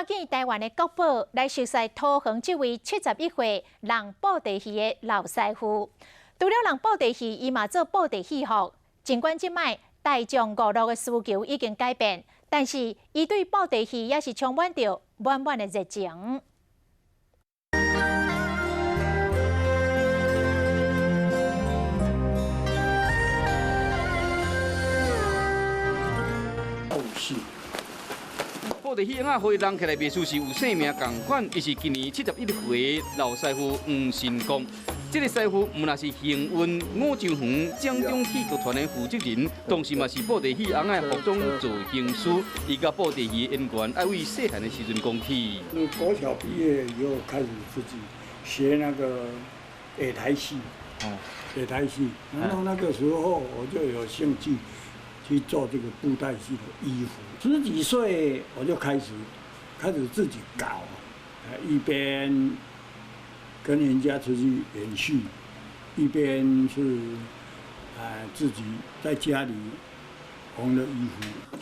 看見臺灣的國寶來熟似桃園這位71歲弄布袋戲的老師傅。除了弄布袋戲，伊嘛做布袋戲服。儘管這擺大眾娛樂的需求已經改變，但是伊對布袋戲也是充滿著滿滿的熱情。布袋戲仔予伊弄起來，袂輸是有姓名仝款。伊是今年71歲老師傅黃新國。這个師傅毋但是幸運五洲園掌中戲劇團的負責人，同時嘛是布袋戲尪仔的服裝造型師。伊佮布袋戲演員愛為細漢的時陣講起。國小畢業以後開始自己學那個野台戲，野台戲。然後那個時候我就有興趣去做這個布袋戲的衣服。十幾歲我就開始自己搞，一邊跟人家出去演戲，一邊是自己在家裡縫的衣服。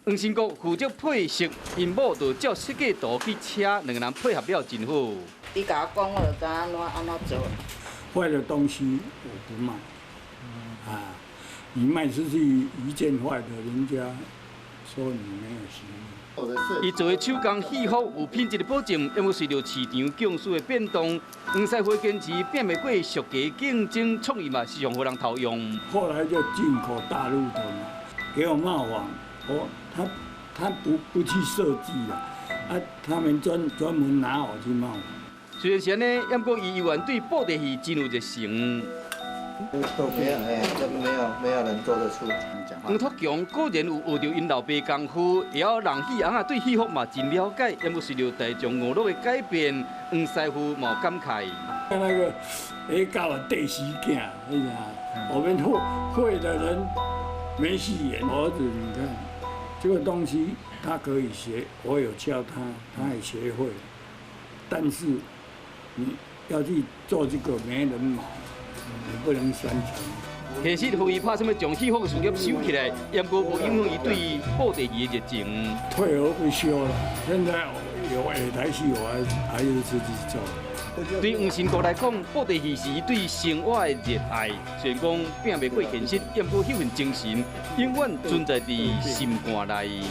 黃新國負責配色，𪜶某就照設計圖去車，兩個人配合了真好。你共我講，我就知按怎按怎做。壞的東西我不賣，啊，你賣出去一件壞的，人家說你沒有心。伊做的手工戲服有品質的保證，毋過隨著市場供需的變動，黃師傅堅持拚袂過俗價競爭，創意嘛時常予人偷用。後來就進口大陸的嘛，給我冒仿，我他不去設計啦，啊，他們專門拿我去冒仿。雖然是按呢，毋過伊猶原對布袋戲真有熱誠。都沒有，哎，這沒有人做得出。黃拓強果然有學著𪜶老爸功夫，會曉弄戲尪仔，對戲服嘛真了解。毋過隨著大眾娛樂的改變，黃師傅嘛有感慨。那個會教我電視鏡，你知我們會的人沒戲演。我兒子，你看這個東西他可以學，我有教他，他也學會。但是你要去做這個，沒人買。你不能宣傳。現實予伊拍算欲將戲服的事業收起來，毋過無影響伊對布袋戲的熱情。退而不休了，現在有野台戲，我還是自己做。對黃新國來講，布袋戲是伊對生活的熱愛。雖然講拚袂過現實，毋過彼份精神永遠存在佇心肝內。